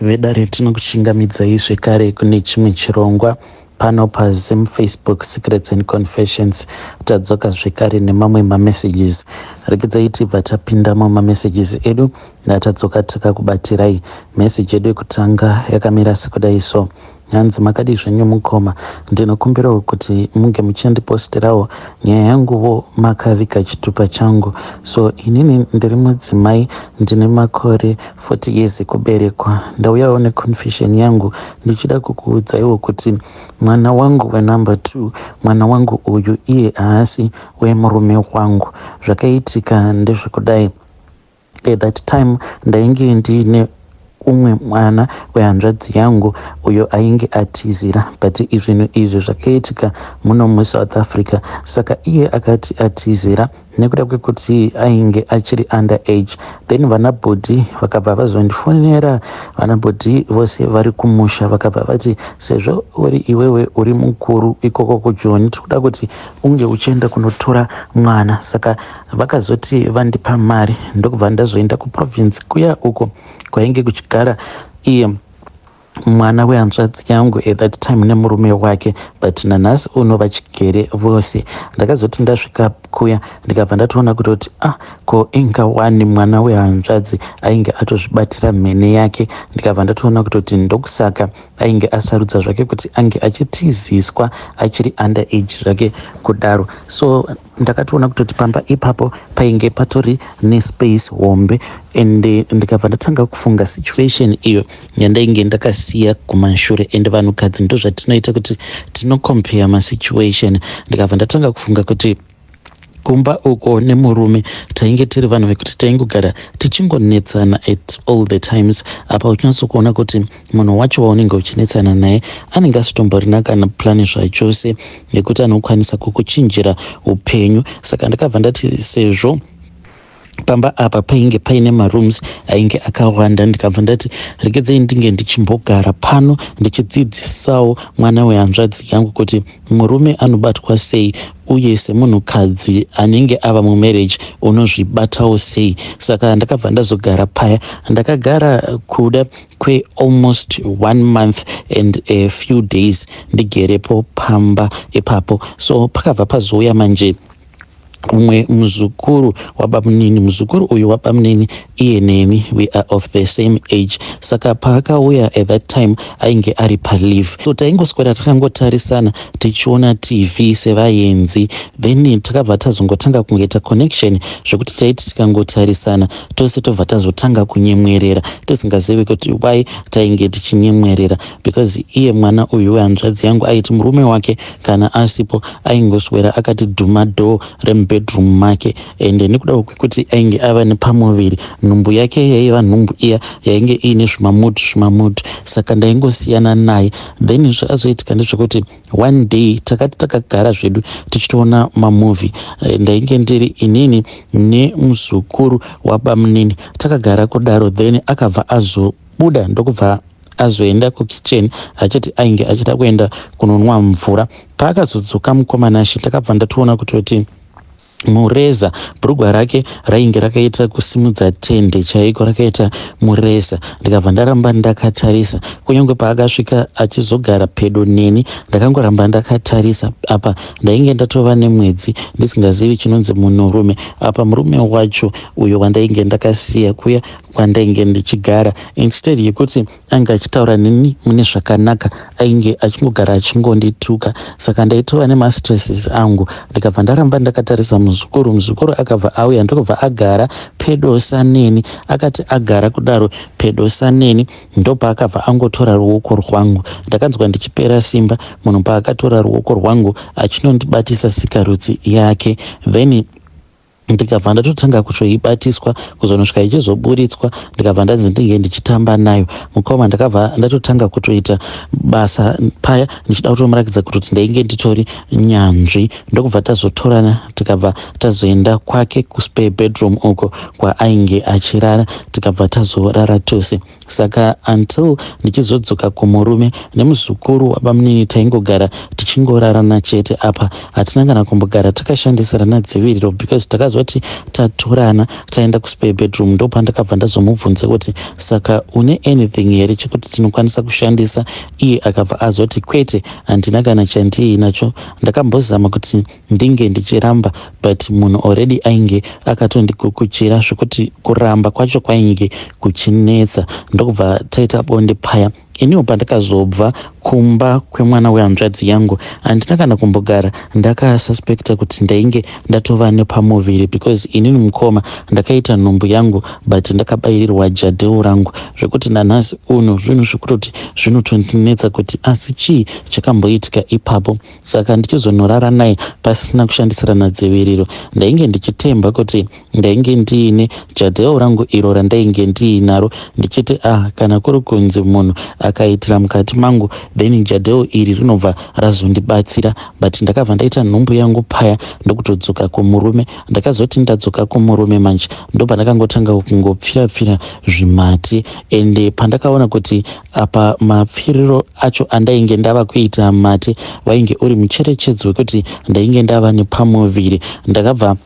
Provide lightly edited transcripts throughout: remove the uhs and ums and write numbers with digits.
Vedare tinokuchingamidzai zvekare kune chimwe chirongwa pano paZim Facebook Secrets and Confessions. Tadzoka zvekare nemamwe mamessages. Regedzai tibva tapinda mumamessages edu natadzoka takakubatirai. Message yedu yekutanga yakamira sekudai so. Hanzi makadii zvenyu mukoma, ndinokumbirawo kuti munge muchandipostirawo nyaya yanguwo makaviga chitupa changu. So inini ndiri mudzimai ndine makore 40 years ekuberekwa. Ndauyawo neconfession yangu ndichida kukuudzaiwo kuti mwana wangu wenumber 2, mwana wangu uyu iye haasi wemurume wangu. Zvakaitika ndezvekudai. At that time ndainge ndiine umwe mwana wehanzvadzi yangu uyo ainge atizira, but zvinhu izvi zvakaitika muno muSouth Africa. Saka iye akati atizira nekuda kwekuti ainge achiri under age. Then vana bhodhi vakabva vazondifonera, vana bhodhi vose vari kumusha, vakabva vati sezvo uri iwewe uri mukuru ikoko kuJoni, tikuda kuti unge uchienda kunotora mwana. Saka vakazoti vandipa mari, ndokubva ndazoenda kuprovince kuya uko kwainge kuchigara iye mwana wehanzvadzi yangu at that time nemurume wake, but nanhasi uno vachigere vose. Ndakazoti ndasvika kuya, ndikabva ndatoona kutoti ah, ko inga wani mwana wehanzvadzi ainge atozvibatira mhene yake. Ndikabva ndatoona kutoti ndokusaka ainge asarudza zvake kuti ange achitiziswa achiri under age zvake kudaro. So ndakatoona kutoti pamba ipapo painge patori nespace hombe, and ndikabva ndatanga kufunga situation iyo yandainge ndakasiya kumashure. And vanhukadzi ndo zvatinoita kuti tinocompare masituation. Ndikabva ndatanga kufunga kuti kumba uko nemurume tainge tiri vanhu vekuti taingogara tichingonetsana at all the times. Apa uchinyatsokuona kuti munhu wacho waunenge uchinetsana naye anenge asitomborina kana plan zvachose yekuti anokwanisa kukuchinjira upenyu. Saka ndakabva ndati sezvo pamba apa painge paine marooms ainge akawanda, ndikabva ndati regedzei ndinge ndichimbogara pano ndichidzidzisawo mwana wehanzvadzi yangu kuti murume anobatwa sei, uye semunhukadzi anenge ava mumarriage unozvibatawo sei. Saka ndakabva ndazogara paya. Ndakagara kuda kwealmost one month and a few days ndigerepo pamba ipapo. So pakabva pazouya manje umwe muzukuru wabamunini. Muzukuru uyu wabamunini, iye neni we are of the same age. Saka paakauya at that time ainge ari paleave, so taingoswera takangotarisana tichiona TV sevaenzi. Then takabva tazongotanga kungoita connection zvekuti taiti tikangotarisana tose tobva tazotanga kunyemwerera, tisingazivi kuti why tainge tichinyemwerera, because iye mwana uyu wehanzvadzi yangu aiti murume wake kana asipo aingoswera akati dhuma door remubedroom make. Ende nekuda kwekuti ainge ava nepamuviri, nhumbu yake yaiva nhumbu iya yainge iine zvimamutu zvimamutu, saka ndaingosiyana naye. Then zvakazoitika ndezvekuti one day takati takagara zvedu tichitoona mamovie, ndainge ndiri inini nemuzukuru wabamunini takagara kudaro. Then akabva azobuda, ndokubva azoenda kukitchen achiti ainge achida kuenda kunonwa mvura. Paakazodzoka, mukomanashi, ndakabva ndatoona kutoti mureza bhurugwa rake rainge rakaita kusimudza tende chaiko, rakaita mureza. Ndikabva ndaramba ndakatarisa. Kunyange paakasvika achizogara pedo neni, ndakangoramba ndakatarisa. Apa ndainge ndatova nemwedzi ndisingazivi chinonzi munhurume. Apa murume wacho uyo wandainge ndakasiya kuya kwandainge ndichigara, instead yekuti anga achitaura neni mune zvakanaka, ainge achingogara achingondituka. Saka ndaitova nemastresses angu. Ndikabva ndaramba ndakatarisa muzukuru. Muzukuru akabva auya, ndokubva agara pedosa neni. Akati agara kudaro pedosa neni, ndopaakabva angotora ruoko rwangu. Ndakanzwa ndichipera simba munhu paakatora ruoko rwangu achinondibatisa sikarudzi yake. Then ndikabva ndatotanga kutoibatiswa kuzonosvika ichizoburitswa. Ndikabva ndanzi ndinge ndichitamba nayo. Mukoma, ndakabva ndatotanga kutoita basa paya ndichida kutomurakidza kutoti ndainge nditori nyanzvi. Ndokubva tazotorana, tikabva tazoenda kwake kuspare bedroom uko kwaainge achirara, tikabva tazorara tose. Saka until ndichizodzoka kumurume nemuzukuru wabamunini, taingogara tichingorarana chete. Apa hatina kana kumbogara takashandisirana dziviriro because takazo Takazoti tatorana taenda kuspare bedroom, ndopandakabva ndazomubvunza kuti, "Saka une anything here chekuti tinokwanisa kushandisa?" Iye akabva azoti, "Kwete, handina kana chandiinacho. Ndakambozama kuti ndinge ndichiramba, but munhu already ainge akatondigukuchira zvekuti kuramba kwacho kwainge kuchinetsa." Ndokubva taita bonde paya. Iniwo pandakazobva kumba kwemwana wehanzvadzi yangu, handina kana kumbogara ndakasuspecta kuti ndainge ndatova nepamuviri, because inini, mukoma, ndakaita nhumbu yangu, but ndakabayirirwa Jadelle rangu, zvekuti nanhasi uno zvinhu zvekutoti zvinotondinetsa kuti asi chii chakamboitika ipapo. Saka ndichizonorara naye pasina kushandisirana dziviriro, ndainge ndichitemba kuti ndainge ndiine Jadelle rangu iro randainge ndiinaro, ndichiti, "Ah, kana kuri kunzi munhu akaitira mukati mangu, then Jadelle iri rinobva razondibatsira." But ndakabva ndaita nhumbu yangu paya, ndokutodzoka kumurume. Ndakazoti ndadzoka kumurume manje, ndopandakangotanga kungopfira-pfira zvimati. Ende pandakaona kuti apa mapfiriro acho andainge ndava kuita mate wainge uri mucherechedzo wekuti ndainge ndava nepamuviri, ndakabva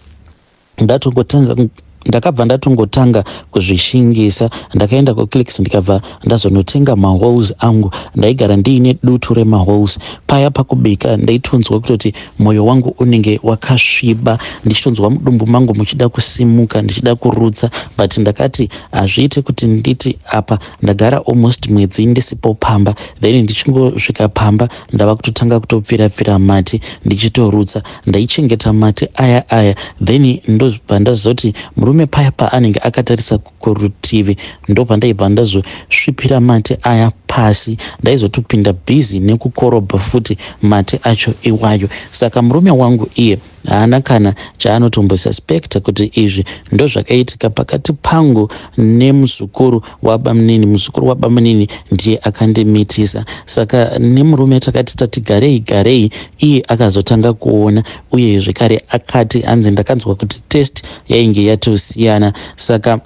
ndatongotanga kuzvishingisa. Ndakaenda kuClicks, ndikabva ndazonotenga maholes angu. Ndaigara ndiine dutu remaholes paya. Pakubika ndaitonzwa kutoti mwoyo wangu unenge wakasviba, ndichitonzwa mudumbu mangu muchida kusimuka, ndichida kurutsa. But ndakati hazviite kuti nditi apa ndagara almost mwedzi ndisipo pamba, then ndichingosvika pamba ndava kutotanga kutopfira-pfira mate, ndichitorutsa. Ndaichengeta mate aya aya, then ndobva ndazoti murume paya paanenge akatarisa kurutivi, ndopandaibva ndazosvipira mate aya pasi. Ndaizotopinda busy nekukorobha futi mate acho iwayo. Saka murume wangu iye haana kana chaanotombosuspecta kuti izvi ndo zvakaitika pakati pangu nemuzukuru wabamunini. Muzukuru wabamunini ndiye akandimitisa. Saka nemurume takati tati garei garei, iye akazotanga kuona. Uye zvekare akati hanzi, "Ndakanzwa kuti taste yainge yatosiyana." Saka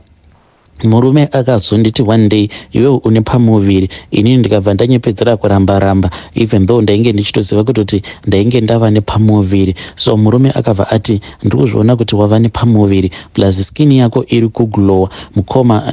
murume akazonditi one day, "Iwewe une pamuviri." Inini ndikabva ndanyepedzera kuramba ramba, even though ndainge ndichitoziva kutoti ndainge ndava nepamuviri. So murume akabva ati, "Ndiri kuzviona kuti wava nepamuviri, plus skin yako iri kuglowa, mukoma."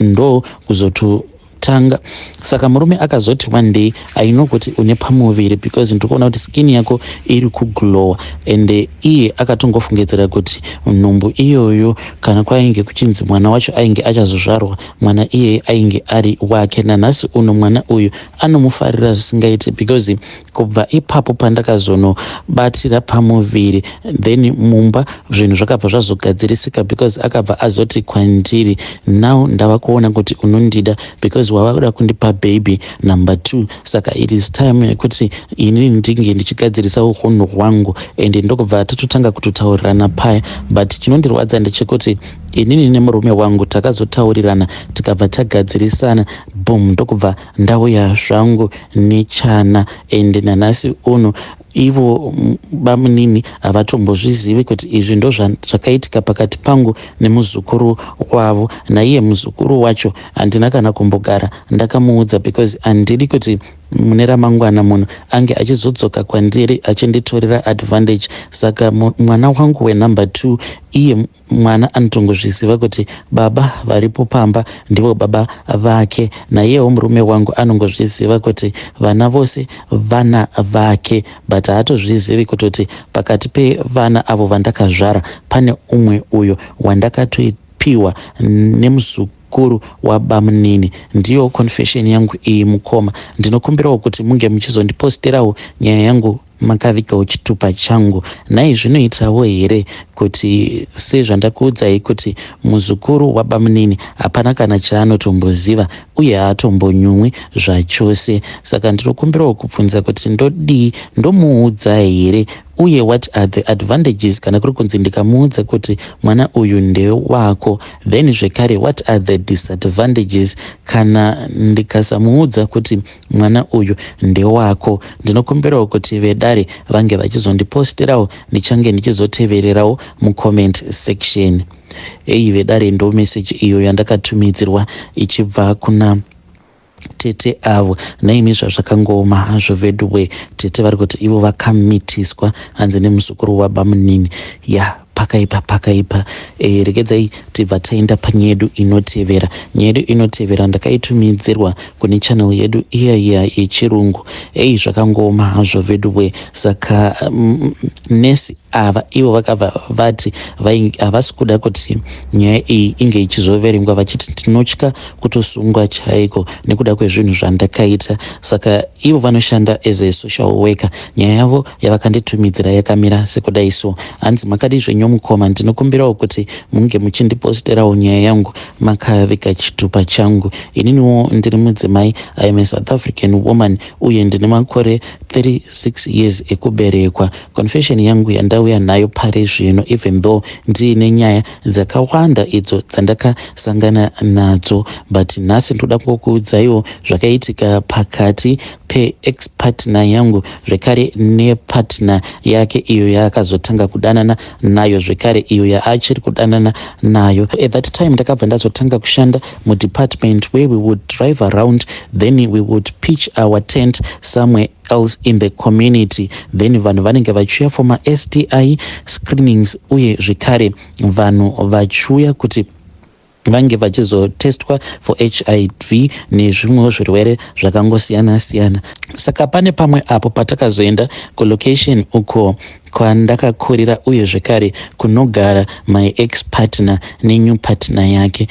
Ndo kuzototanga. Saka murume akazoti one day, "I know kuti une pamuviri because ndiri kuona kuti skin yako iri kuglowa." And iye akatongofungidzira kuti nhumbu iyoyo, kana kwainge kuchinzi mwana wacho ainge achazozvarwa, mwana iyeye ainge ari wake. Nanhasi uno mwana uyu anomufarira zvisingaiti, because kubva ipapo pandakazonobatira pamuviri, then mumba zvinhu zvakabva zvazogadzirisika, because akabva azoti kwandiri, "Now ndava kuona kuti unondida because wava kuda kundipa baby number 2. Saka it is time yekuti inini ndinge ndichigadzirisa unhu hwangu." And ndokubva tatotanga kutotaurirana paya. But chinondirwadza ndechekuti inini nemurume wangu takazotaurirana, tikabva tagadzirisana, boom, ndokubva ndauya zvangu nechana. And nanhasi uno ivo bamunini havatombozvizivi kuti izvi ndo zvakaitika pakati pangu nemuzukuru wavo. Naiye muzukuru wacho handina kana kumbogara ndakamuudza, because handidi kuti mune ramangwana munhu ange achizodzoka kwandiri achinditorera advantage. Saka mwana wangu wenumber 2, iye mwana anotongozviziva kuti baba varipo pamba ndivo baba vake. Naiyewo murume wangu anongozviziva kuti vana vose vana vake, but haatozvizivi kutoti pakati pevana avo vandakazvara pane umwe uyo wandakatopiwa nemuzukuru wabamunini. Ndiyo confession yangu iyi, mukoma. Ndinokumbirawo kuti munge muchizondiposterawo nyaya yangu makavigawo chitupa changu. Nhai, zvinoitawo here kuti sezvandakuudzai kuti muzukuru wabamunini hapana kana chaanotomboziva uye haatombonyumwi zvachose? Saka ndinokumbirawo kubvunza kuti ndodii? Ndomuudza here? Uye what are the advantages kana kuri kunzi ndikamuudza kuti mwana uyu ndewako? Then zvekare, what are the disadvantages kana ndikasamuudza kuti mwana uyu ndewako? Ndinokumbirawo kuti vedare vange vachizondiposterawo, ndichange ndichizotevererawo mucomment section. Ei vedare, ndo message iyo yandakatumidzirwa ichibva kuna tete avo. Naimi, zvazvakangooma hazvo veduwe. Tete vari kuti ivo vakamitiswa, hanzi nemuzukuru wabamunini. Ya. Pakaipa, pakaipa. Regedzai tibva taenda panyaya yedu inotevera. Nyaya yedu inotevera ndakaitumidzirwa kune channel yedu iya iya yechirungu. Ei, zvakangooma hazvo veduwe. Saka nesi ava ivo vakabva vati havasi kuda kuti nyaya iyi inge ichizoverengwa, vachiti tinotya kutosungwa chaiko nekuda kwezvinhu zvandakaita. Saka ivo vanoshanda as a social worker. Nyaya yavo yavakanditumidzira yakamira sekudai so. Hanzi, "Makadi zvenyu mukoma? Ndinokumbirawo kuti munge muchindiposterawo nyaya yangu makaviga chitupa changu. Ininiwo ndiri mudzimai. I am a South African woman uye ndine makore 36 years ekuberekwa. Confession yangu yandauya nayo pari zvino, even though ndiine nyaya dzakawanda idzo dzandakasangana nadzo, but nhasi ndoda kungokuudzaiwo zvakaitika pakati peex-partner yangu zvekare nepartner yake iyo yaakazotanga kudanana nayo, zvekare iyo yaachiri kudanana nayo. At that time ndakabva ndazotanga kushanda mudepartment where we would drive around, then we would pitch our tent somewhere else in the community, then vanhu vanenge vachiuya for maSTI screenings uye zvekare vanhu vachiuya kuti vange vachizotestwa for HIV nezvimwewo zvirwere zvakangosiyana siyana. Saka pane pamwe apo patakazoenda kulocation uko kwandakakurira uye zvekare kunogara my ex partner nenew partner yake.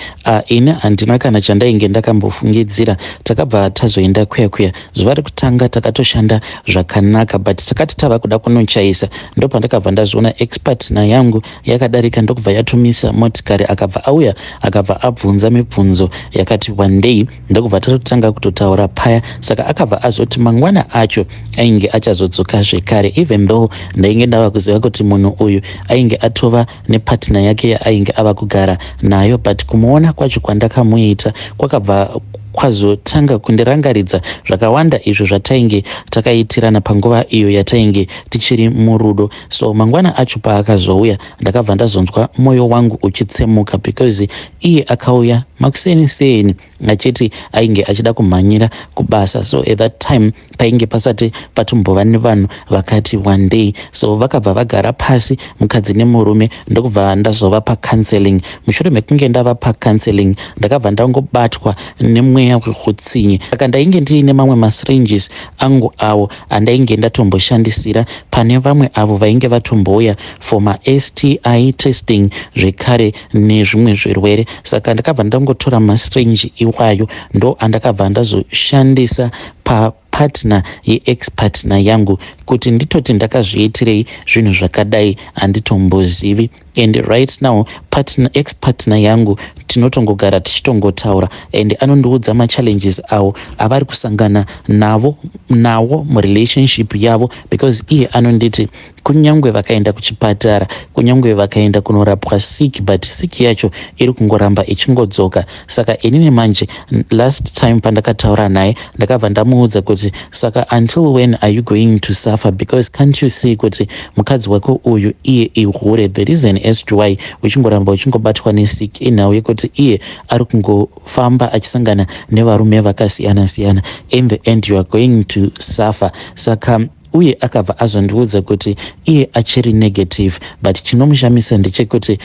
Ini handina kana chandainge ndakambofungidzira. Takabva tazoenda kuya kuya. Zuva rekutanga takatoshanda zvakanaka, but takati tava kuda kunochaisa, ndopandakabva ndazoona ex partner yangu yakadarika, ndokubva yatomisa motikari. Akabva auya, akabva abvunza mibvunzo yakati one day, ndokubva tatotanga kutotaura paya. Saka akabva azoti mangwana acho ainge achazodzoka zvekare, even though ndainge ndava kuziva kuti munhu uyu ainge atova nepartner yake yaainge ava kugara nayo. But kumuona kwacho kwandakamuita kwakabva kwazotanga kundirangaridza zvakawanda izvo zvatainge takaitirana panguva iyo yatainge tichiri murudo. So mangwana acho paakazouya, ndakabva ndazonzwa mwoyo wangu uchitsemuka, because iye akauya makuseni seni achiti ainge achida kumhanyira kubasa. So at that time painge pasati patombova nevanhu vakati one day. So vakabva vagara pasi mukadzi nemurume, ndokubva ndazovapa counseling. Mushure mekunge ndavapa counseling, ndakabva ndangobatwa nemweya wehutsinye. Saka ndainge ndiine mamwe masyringes angu awo andainge ndatomboshandisira pane vamwe avo vainge vatombouya for maSTI testing zvekare nezvimwe zvirwere. Saka ndakabva ndangotora masyringe iwayo, ndo andakabva ndazoshandisa papartner yeex partner yangu. Kuti nditoti ndakazviitirei zvinhu zvakadai, handitombozivi. And right now partner, ex partner yangu tinotongogara tichitongotaura and anondiudza machallenges avo avari kusangana navo nawo murelationship yavo, because iye anonditi kunyange vakaenda kuchipatara, kunyange vakaenda kunorapwa sick, but sick yacho iri kungoramba ichingodzoka. Saka inini manje, last time pandakataura naye, ndakabva ndamuudza kuti, "Saka until when are you going to suffer? Because can't you see kuti mukadzi wako uyu iye ihure? The reason as to why uchingoramba uchingobatwa nesick inhau yekuti iye ari kungofamba achisangana nevarume vakasiyana siyana. In the end you are going to suffer." Saka uye akabva azondiudza kuti iye achiri negative, but chinomushamisa ndechekuti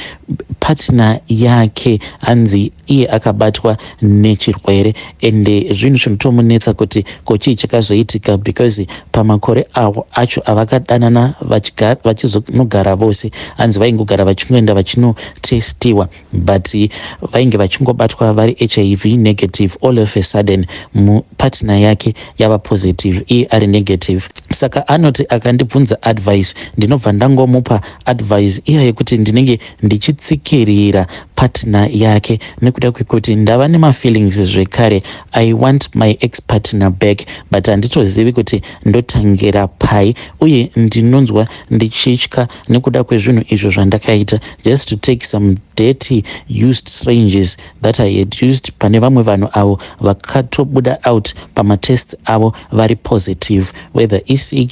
partner yake anzi iye akabatwa nechirwere, ende zvinhu zvinotomunetsa kuti ko chii chakazoitika, because pamakore avo acho avakadanana vachizonogara vose, hanzi vaingogara vachingoenda vachinotestiwa, but vainge vachingobatwa vari HIV negative. All of a sudden mupartner yake yava positive, iye ari negative. Saka anoti akandibvunza advice, ndinobva ndangomupa advice iya yekuti ndinenge ndichitsikirira partner yake nekuda kwekuti ndava nemafeelings zvekare. I want my ex partner back, but handitozivi kuti ndotangira pai, uye ndinonzwa ndichitya nekuda kwezvinhu izvo zvandakaita, just to take some dirty used syringes that I had used pane vamwe vanhu avo vakatobuda out pamatest avo vari positive, whether isick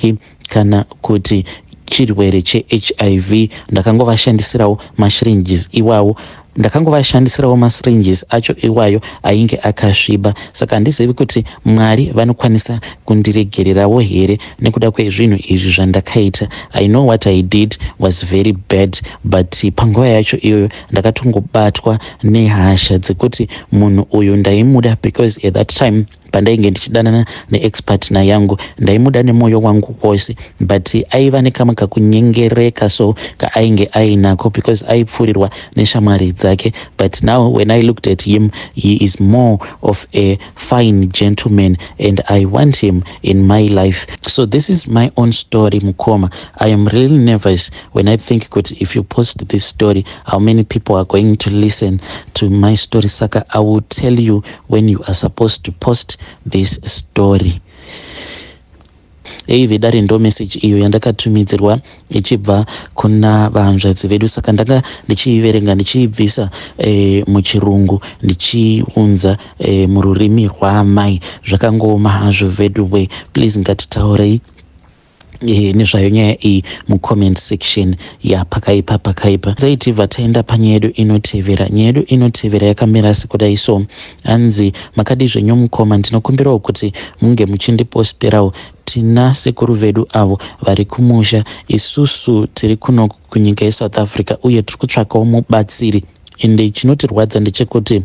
kana kuti chirwere cheHIV. Ndakangovashandisirawo masyringes iwawo." Ndakangovashandisirawo masyringes acho iwayo ainge akasviba, saka handizivi kuti Mwari vanokwanisa kundiregererawo here nekuda kwezvinhu izvi zvandakaita. I know what I did was very bad, but panguva yacho iyoyo ndakatongobatwa nehasha dzekuti munhu uyu ndaimuda, because at that time pandainge ndichidanana neex-partner yangu, ndaimuda nemwoyo wangu wose, but aiva nekamwe kakunyengereka so kaainge ainako because aipfuurirwa neshamwari dzake. But now when I looked at him, he is more of a fine gentleman and I want him in my life. So this is my own story, mukoma. I am really nervous when I think kuti if you post this story, how many people are going to listen to my story. Saka I will tell you when you are supposed to post this story. Ei vedare, ndo message iyo yandakatumidzirwa ichibva kuna vahanzvadzi vedu. Saka ndanga ndichiiverenga ndichiibvisa muchirungu ndichiunza mururimi rwaamai. Zvakangooma hazvo veduwe. Please, ngatitaurei nezvayo nyaya iyi mucomment section. Ya, pakaipa, pakaipa. Dzaitibva taenda panyaya yedu inotevera. Nyaya yedu inotevera yakamira sekudai so. Hanzi, "Makadi zvenyu mukoma? Ndinokumbirawo kuti munge muchindiposterawo. Tina sekuru vedu avo vari kumusha. Isusu tiri kuno kunyika yeSouth Africa uye tiri kutsvakawo mubatsiri. Ende chinotirwadza ndechekuti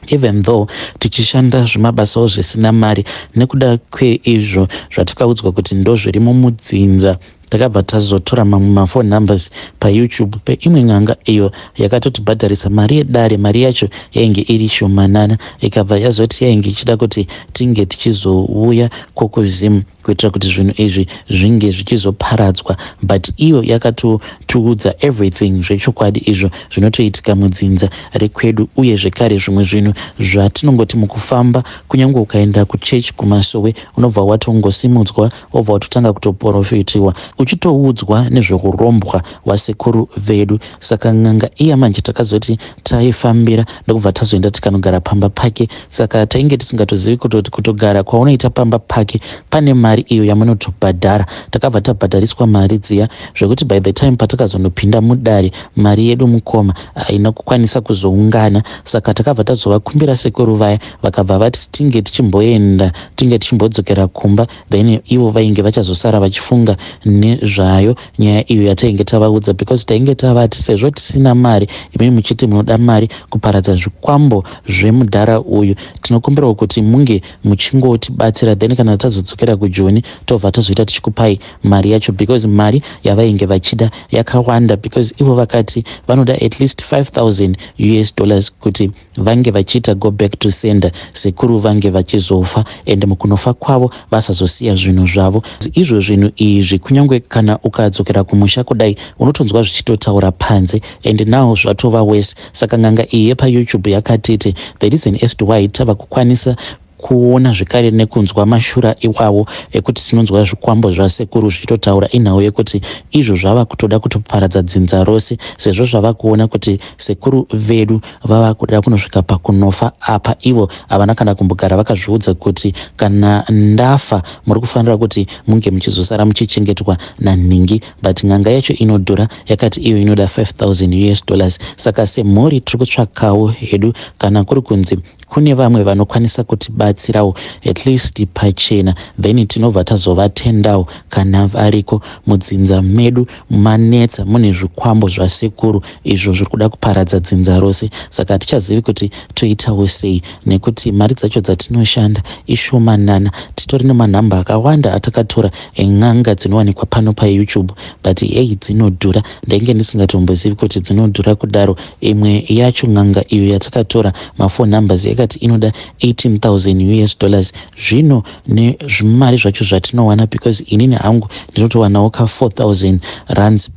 even though tichishanda zvimabasawo zvisina mari, nekuda kweizvo zvatikaudzwa kuti ndo zvirimo mudzinza, takabva tazotora mamwe maphone numbers paYouTube peimwe n'anga iyo yakatotibhadharisa mari yedare. Mari yacho yainge iri shomanana, ikabva yazoti yainge ichida kuti tinge tichizouya kokuZim kuitira kuti zvinhu izvi zvinge zvichizoparadzwa. But iyo yakatotiudza everything zvechokwadi, izvo zvinotoitika mudzinza rekwedu, uye zvekare zvimwe zvinhu zvatinongoti mukufamba, kunyange ukaenda kuchechi kumasowe, unobva watongosimudzwa, wobva watotanga kutoprofitiwa uchitoudzwa nezveurombwa hwasekuru vedu. Saka n'anga iya manje takazoti taifambira, ndokubva tazoenda tikanogara pamba pake. Saka tainge tisingatozivi kutoti kutogara kwaunoita pamba pake pane mari iyo yamunotobhadhara. Takabva tabhadhariswa mari dziya, zvekuti by the time patakazonopinda mudare, mari yedu, mukoma, haina kukwanisa kuzoungana. Saka takabva tazovakumbira sekuru vaya, vakabva vati tinge tichimboenda, tinge tichimbodzokera kumba, then ivo vainge vachazosara vachifunga nezvayo nyaya iyo yatainge tavaudza, because tainge tavati sezvo tisina mari, imi muchiti munoda mari kuparadza zvikwambo zvemudhara uyu, tinokumbirawo kuti munge muchingotibatsira, then kana tazodzokera kuJoni tobva tazoita tichikupai mari yacho, because mari yavainge vachida yakawanda, because ivo vakati vanoda at least 5000 US dollars kuti vange vachiita go back to sender, sekuru vange vachizofa, and mukunofa kwavo vasazosiya zvinhu zvavo. Izvo zvinhu izvi, kunyange kana ukadzokera kumusha kudai, unotonzwa zvichitotaura panze, and now zvatova worse. Saka n'anga iyi yepaYouTube yakatiti the reason as to why tava kukwanisa kuona zvekare nekunzwa mashura iwawo ekuti tinonzwa zvikwambo zvasekuru zvichitotaura, inhau yekuti izvo zvava kutoda kutoparadza dzinza rose, sezvo zvava kuona kuti sekuru vedu vava kuda kunosvika pakunofa. Apa ivo havana kana kumbogara vakazviudza kuti kana ndafa muri kufanira kuti munge muchizosara muchichengetwa nanhingi. But n'anga yacho inodhura, yakati iyo inoda 5000 US dollars. Saka semhuri tiri kutsvakawo hedu kana kuri kunzi kune vamwe vanokwanisa kutibatsirawo at least pachena, then tinobva tazovatendawo kana variko. Mudzinza medu manetsa, mune zvikwambo zvasekuru izvo zviri kuda kuparadza dzinza rose. Saka hatichazivi kuti toitawo sei, nekuti mari dzacho dzatinoshanda ishomanana. Titori nemanhamba akawanda atakatora en'anga dzinowanikwa pano paYouTube, but ei, dzinodhura. Ndainge ndisingatombozivi kuti dzinodhura kudaro. Imwe yacho n'anga iyo yatakatora maphone numbers yakati inoda 18,000 US dollars. Zvino nezvimari zvacho zvatinowana, because inini hangu ndinotowanawo ka 4000 rands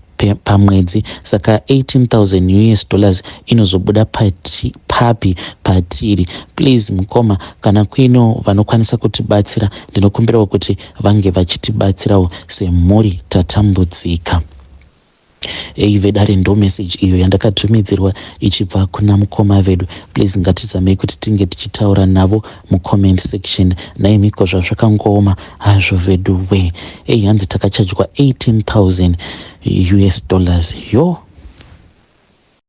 pamwedzi, saka 18,000 US dollars inozobuda papi patiri? Please mukoma, kana kuino vanokwanisa kutibatsira, ndinokumbirawo kuti vange vachitibatsirawo semhuri, tatambudzika." Ei vedare, ndo message iyo yandakatumidzirwa ichibva kuna mukoma vedu. Please, ngatizamei kuti tinge tichitaura navo mucomment section. Naimiko, zvazvakangooma hazvo vedu we. Ei, hanzi takachajwa 18,000 US dollars. Yo.